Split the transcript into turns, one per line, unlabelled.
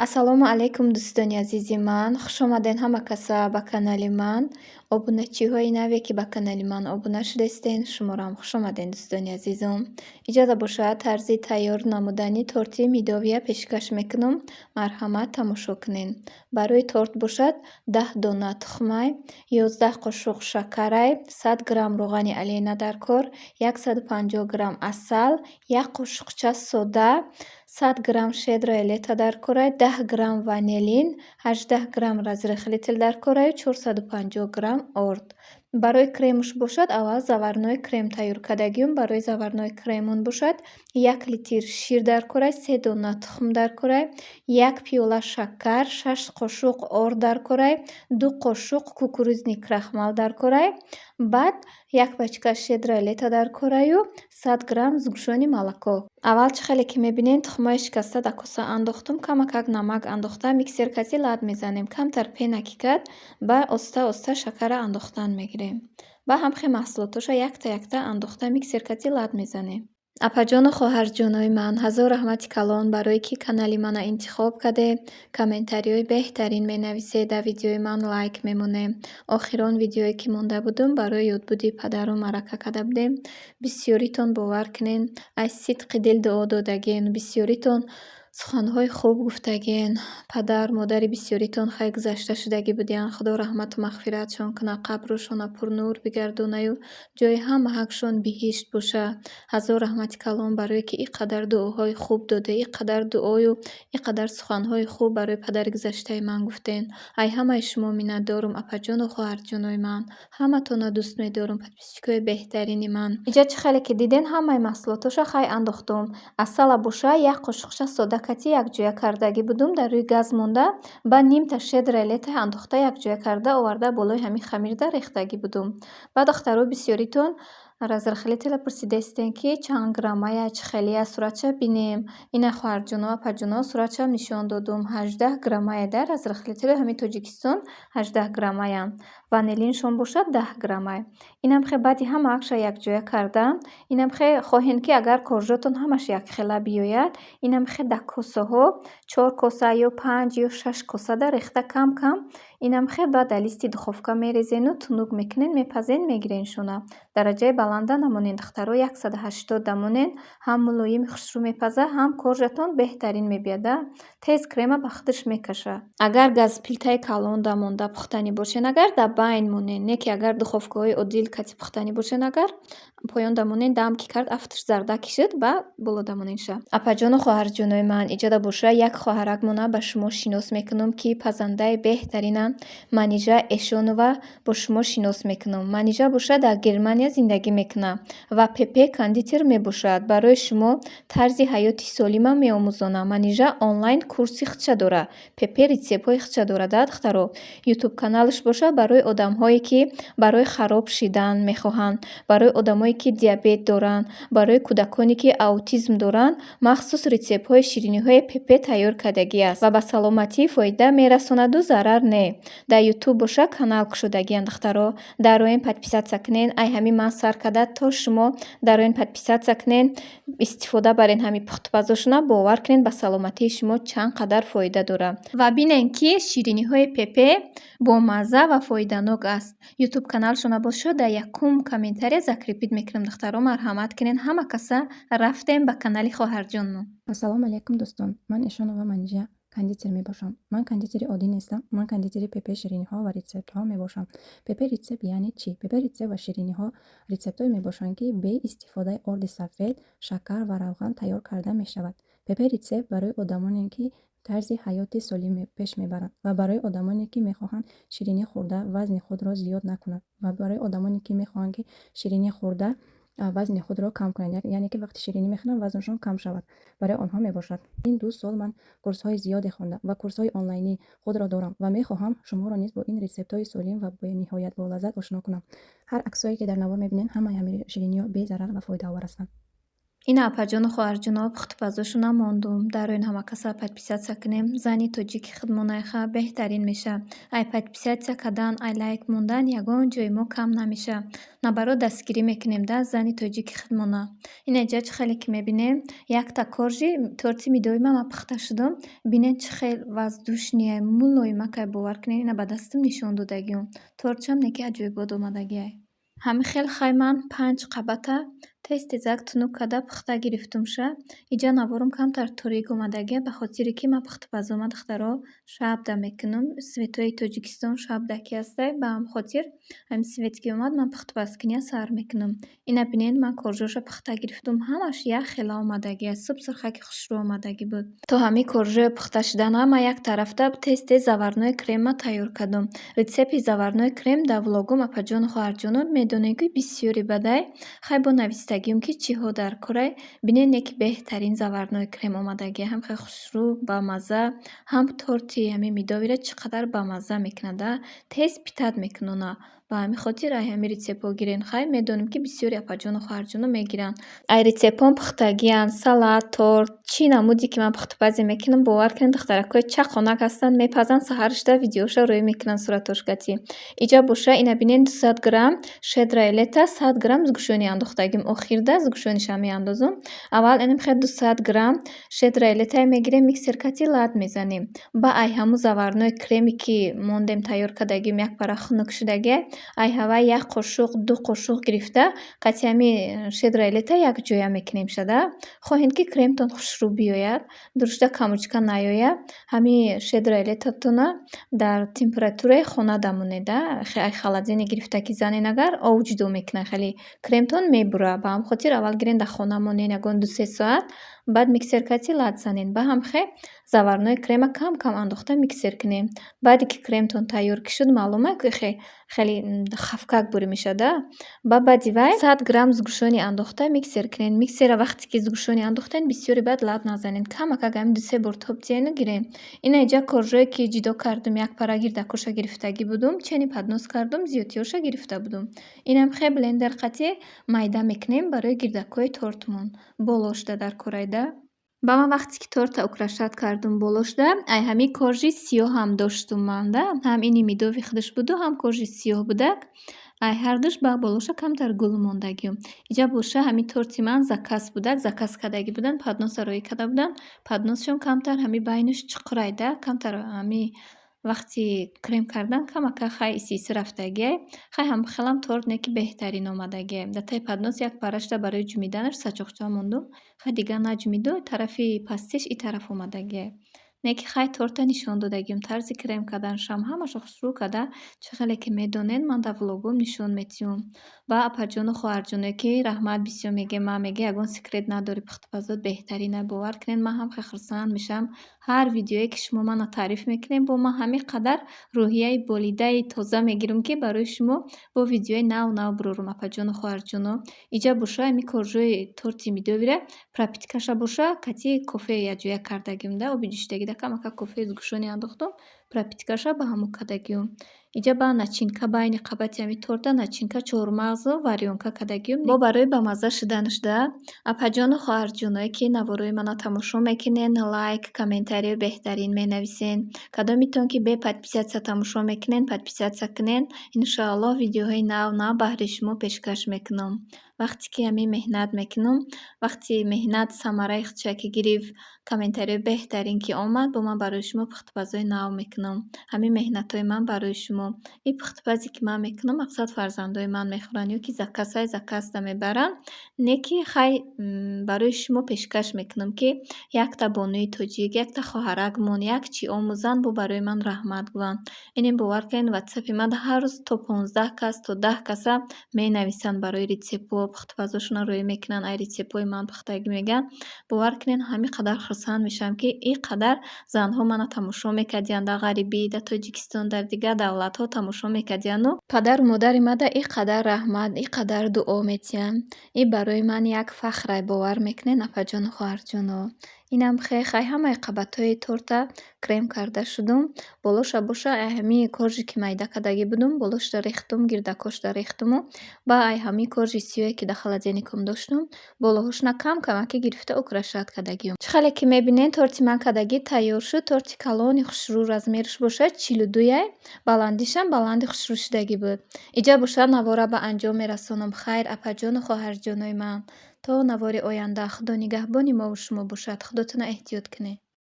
Ассалому алайкум, дӯстони азизи ман. Хушомадед ҳама каса ба канали ман. Обуначиҳои наве, ки ба канали ман обуна шудаистен, шуморо хушомадед, дӯстони азизум. Иҷоза бошад, тарзи тайёр намудани торти медовия пешкаш мекунам. Марҳамат, тамошо кунед. Барои торт бошад, 10 дона тухмай, 11 қошуқ шакарай, 100 грамм равғани Олена дар кор, 150 грамм асал, як қошуқча сода, 100 грамм щедрое лето дар корай, 10 грамм ванилин, 18 грамм разрыхлитель дар кораю 450 грамм орд. Барои кремуш бошад, аввал заварной крем тайёр кардагиюм. Барои заварной кремон бошад, 1 литр шир дар корай, се дона тухм дар корай, як пиёла шакар, шаш қошуқ орд дар корай, ду қошуқ кукурузный крахмал дар корай, баъд як пачка щедрое лето дар кораю 100 грамм сгущённый молоко. Аввал, чӣ хеле ки мебинед, тухмҳои шикаста дар коса андохтум, камакак намак андохта, миксер кати лат мезанем. Камтар пена ки кард, баъд оста оста шакарро андохтан мегирем. Баъд ҳамхел маҳсулотҳоша якта якта андохта, миксер кати лат мезанем. Апаҷону хоҳарҷонои ман, ҳазор раҳмати калон, барое ки канали мана интихоб кардед, комментариҳои беҳтарин менависед, дар видеои ман лайк мемонед. Охирон видеое, ки монда будум, барои ёдбуди падару марака карда будем. Бисёритон, бовар кунед, аз сидқи дил дуо додагиен, бисёритон суханҳои хуб гуфтагиен. Падар, модари бисёритон хай гузашта шудагӣ будиянд. Худо раҳмату мағфиратшон кунад, қабрушонро пурнур бигардонаю ҷои ҳама ҳақшон биҳишт бошад. Ҳазор раҳмати калон, барое ки ин қадар дуоҳои хуб додед, ин қадар дуою ин қадар суханҳои хуб барои падари гузаштаи ман гуфтен. Ай ҳамаи шумо миннатдорум, апаҷону хоҳарҷонои ман. Ҳаматонро дӯст медорум, подписчикои беҳтарини ман. Иҷа, чӣ хеле ки диден, ҳамаи маҳсулотҳоша хай андохтум. Асала боша, як қошуқча сода кати якҷоя кардагӣ будум, дар рӯи газ монда, баъд нимта щедрое лето андохта, якҷоя карда, оварда, болои ҳамин хамирда рехтагӣ будум. Баъд, духтаро, бисёритон разрыхлителя пурсидаистен, ки чанд граммая, чӣ хелия, суратша бинем. Ина, хоҳарҷоно, апаҷоно, суратшам нишон додум. 18 граммая да разрыхлители ҳамин Тоҷикистон 18 граммаянд. Ванилиншон бошад, 10 граммай. Инам хе баъди ҳама акша якҷоя кардан, инам хе хоҳем, ки агар коржотон ҳамаш якхела биёяд, инам хе дар косаҳо чор коса ё панҷ ё шаш косада рехта, кам кам инам хе баъд дар листи духовка мерезену тунук мекунед, мепазед, мегиреншона. Дараҷаи баланда намонед, духтаро, 180 дамонед, ҳам мулоими хушрӯ мепазад, ҳам коржатон беҳтарин мебиёд. Тез крема ба худаш мекашад. Агар газплитаи калонда монда пухтанӣ бошед, агар дар байн монед, не ки агар духовкаҳои оддӣ кати пухтанӣ бошед, агар поёнда монед, дам ки кард, афташ зардак кишид, баъд болода монедша. Апаҷону хоҳарҷонои ман, иҷода боша, як хоҳаракмона ба шумо шинос мекунам, ки пазандаи беҳтаринам, Манижа Эшонова бо шумо шинос мекунам. Манижа боша дар Германия зиндагӣ мекунад ва ПП кондитер мебошад. Барои шумо тарзи ҳаёти солима меомӯзонад. Манижа онлайн курси худша дорад, ПП рецептҳои худша дорад, да, духтаро. Ютуб каналаш боша барои одамҳое, ки барои хароб шидан мехоҳанд, барои одамое, ки диабет доранд, барои кӯдаконе, ки аутизм доранд, махсус рецептҳои шириниҳои ПП тайёр кардагӣ аст ва ба саломатӣ фоида мерасонаду зарар не. Дар Ютуб боша канал кушодагианд, духтаро. Дароен, подписаться кунед. Ай ҳамин ман сар карда то шумо дароен, подписаться кунед, истифода барен ҳамин пухтупазошона, бовар кунед, ба саломатии шумо чанд қадар фоида дорад. Ва бинед, ки шириниҳои ПП бомазза ва фоиданок аст. Ютуб каналшона бошад, дар якум комментария закрепить мекунам, духтаро, марҳамат кунед, ҳама каса рафтем ба канали хоҳарҷонмон.
Ассалому алайкум, дӯстон. Ман Эшонова Манижа, кондитер мебошам. Ман кондитери оддӣ нестам, ман кондитери ПП шириниҳо ва рецептҳо мебошам. ПП рецепт яъне чӣ? ПП рецепт ва шириниҳо рецептҳое мебошанд, ки бе истифодаи орди сафед, шакар ва равған тайёр карда мешавад. ПП рецепт барои одамоне, ки тарзи ҳаёти солим пеш мебаранд, ва барои одамоне, ки мехоҳанд ширинӣ хӯрда вазни худро зиёд накунанд, ва барои одамоне, ки мехоҳанд, ки ширинӣ хӯрда вазни худро кам кунанд, яъне ки вақте ширинӣ мехӯранд, вазнашон кам шавад, барои онҳо мебошад. Ин 2 сол ман курсҳои зиёде хондам ва курсҳои онлайнӣ худро дорам ва мехоҳам шуморо низ бо ин рецептҳои солим ва бениҳоят болаззат ошно кунам. Ҳар аксое, ки дар навор мебинед, ҳамаи ҳамин шириниҳо безарар ва фоидаовар ҳастанд.
Ина, апаҷону хоҳарҷоно, пухтупазошона мондум. Дароин, ҳама каса подписаться кунем. Зани тоҷики худмонайха беҳтарин меша. Ай подписаться кардан, ай лайк мондан ягон ҷои мо кам намеша. Наоборот, дастгирӣ мекунем да зани тоҷики худмона. Ина, иҷа чӣ хеле ки мебинем, якта коржи торти медовый ман пухта шудум. Бинед, чӣ хел воздушный, мулоимакай, бовар кунед, ина ба дастам нишон додагиам. Тортшам неки аҷоибот омадагиай. Ҳамин хел хай ман панҷ қабата тез тезак тунук карда пухта гирифтумша. Иҷа наворум камтар торик омадагия, ба хотире ки ман пухтупазома, духтаро, шабда мекунам. Светҳои Тоҷикистон шабда ки ҳастай, ба ҳамин хотир ҳамин свет ки омад, ман пухтупазкуния сар мекунам. Ина бинед, ман коржоша пухта гирифтум, ҳамаш як хела омадагия, суб сурхаки хушрӯ омадагӣ буд. То ҳамин коржоя пухта шудана ман як тарафта тез тез заварной крема тайёр кардум. Рецепти заварной крем дар влогум, апаҷону хоҳарҷоно, медонед, ки бисёре бадай. Хай, бо навистагиам, ки чиҳо дар корай. Бинед, не ки беҳтарин заварной крем омадагия, ҳам хеле хушрӯ, бамазза, ҳам торти ҳамин медовыйро чӣ қадар бамазза мекунад, а тез питать мекунона. Ба ҳамин хотир ай ҳамин рецептҳо гирен. Хай, медонем, ки бисёри апаҷону хоҳарҷоно мегиранд. Ай рецептҳом пухтагианд: салат, торт, чӣ намуде ки ман пухтупазе мекунам, бовар кунед, духтаракҳои чаққонак ҳастанд, мепазанд, саҳарашда видеоша рӯй мекунанд суратҳошгати. Иҷа боша, ина бинед, 200 грамм «Щедрое лето», 100 грамм сгущёнка андохтагим. Охирда сгущёнкаша меандозум. Аввал инам хел 200 грамм «Щедрое лето» мегирем, миксер кати лат мезанем. Ба ай ҳамун заварной креми, ки мондем, тайёр кардагим, як пара хунук шудагиай, ай ҳавай як қошуқ, ду қошуқ гирифта, қати ҳами «Щедрое лето» якҷоя мекунем шада. Хоҳем, ки кремтон хушрӯ биёяд, дурушта комочка наёяд, ҳами «Щедрое лето» тона дар температураи хона дамонед, ай холодильник гирифта ки занед, агар ов ҷудо мекунад, хеле кремтон мебура. Ба ҳамин хотир аввал гирен, дар хона монед ягон 2-3 соат, баъд миксер кати лат занед. Ба ҳам хел заварной крема кам кам андохта миксер кунем. Баъде ки кремтон тайёр ки шуд, маълум ки хеле хафкак бурӣ мешавад, а ба баъди вай 100 грамм сгущёнка андохта миксер кунед. Миксера вақте ки сгущёнка андохтед, бисёре баъд лат назанед, камакак ҳамин ду се бор тоб диҳену гирен. Ина, иҷа коржое, ки ҷудо кардум, як пара гирдакоша гирифтагӣ будум, чени поднос кардум, зиёдтиёша гирифта будум. Инам хел блендер қати майда мекунем барои гирдакҳои тортмон. Болошда дар корайда. Ба ман вақте ки торта украшать кардум болошда, ай ҳамин коржи сиёҳам доштум ман да, ҳам ини медовый худаш буду, ҳам коржи сиёҳ будак. Ай ҳардуш ба болоша камтар гул мондагиам. Иҷа боша, ҳамин торти ман заказ будак, заказ кардагӣ буданд, подноса роӣ карда буданд. Подносшон камтар ҳамин байнаш чуқурай да, камтар ҳами вақти крем кардан камакак хай иси иси рафтагиай. Хай, ҳам хелам торт не ки беҳтарин омадагиай. Дар таи поднос як парашда барои ҷумиданаш сачоқча мондум. Хай, дигар наҷумиду, тарафи пастиш и тараф омадагиай. Не ки хай, торта нишон додагиам, тарзи крем карданашам ҳамаашо хушрӯ карда, чӣ хеле ки медонед, ман дар влогом нишон медиҳам. Ва апаҷону хоҳарҷоное, ки раҳмат бисёр мегӯем, ман мегӯям, ягон секрет надорӣ, пухтупазот беҳтарина, бовар кунед, ман ҳам хеле хурсанд мешавам. Ҳар видеое, ки шумо мана таъриф мекунед, бо ман ҳамин қадар рӯҳияи болидаи тоза мегирам, ки барои шумо бо видеои нав нав бирорам, апаҷону хоҳарҷоно. Иҷа боша, ҳамин коржои торти медовыйра пропиткаша боша, кати кофе якҷоя кардагиам да, оби ҷӯшидагида камакак кофеи сгущёнка андохтум, пропиткаша ба ҳамон кардагиам. Иҷа ба начинка, байни қабати ҳамин торта начинка чормағзу варёнка кардагиам. Бо барои бамазза шуданаш да, апаҷону хоҳарҷоное, ки наворои мана тамошо мекунед, лайк, комментарияи беҳтарин менависен. Кадомитон ки бе подписаться тамошо мекунед, подписаться кунед. Иншоаллоҳ, видеоҳои нав нав баҳри шумо пешкаш мекунам. Вақте ки ҳамин меҳнат мекунам, вақти меҳнат самараи худша ки гирифт, комментарияи беҳтарин ки омад, бо ман барои шумо пухтупазҳои нав мекунам. Ҳамин меҳнатҳои ман барои шумо. Ин пухтупазе, ки ман мекунам, мақсад фарзандои ман мехӯранд ё ки заказҳаи заказда мебаранд. Не ки хай, барои шумо пешкаш мекунам, ки якта бонуи тоҷик, якта хоҳаракмон як чӣ омӯзанд, бо барои ман раҳмат гӯянд. Инем, бовар кунед, ватсапи ман ҳар рӯз то 15 кас, то 10 каса менависанд барои рецептҳо, пухтупазошонро рӯй мекунанд, ай рецептҳои ман пухтагӣ мегӯянд. Бовар кунед, ҳамин қадар хурсанд мешавам, ки ин қадар занҳо мана тамошо мекардиянд дар ғарибӣ, дар Тоҷикистон, дар дигар давлатҳо тамошо мекардияну падару модари мада ин қадар раҳмат, ин қадар дуо медиҳанд. Ин барои ман як фахрай, бовар мекунед, апаҷону хоҳарҷоно. Инам хай ҳамаи қабатҳои торта крем карда шудум. Болоша боша, ай ҳамин коржи, ки майда кардагӣ будум, болошда рехтум, гирдакошда рехтуму ба ай ҳамин коржи сиёҳе, ки дар холодильникам доштум, болоҳошона кам камаки гирифта украшать кардагиам. Чӣ хеле ки мебинед, торти ман кардагӣ тайёр шуд. Торти калони хушрӯ, размераш бошад 42-яй, баландишам баланди хушрӯ шудагӣ буд. Иҷа бошад, навора ба анҷом мерасонам. Хайр, апаҷону хоҳарҷонои ман, то навори оянда Худо нигаҳбони мову шумо бошад. Худотона эҳтиёт кунед.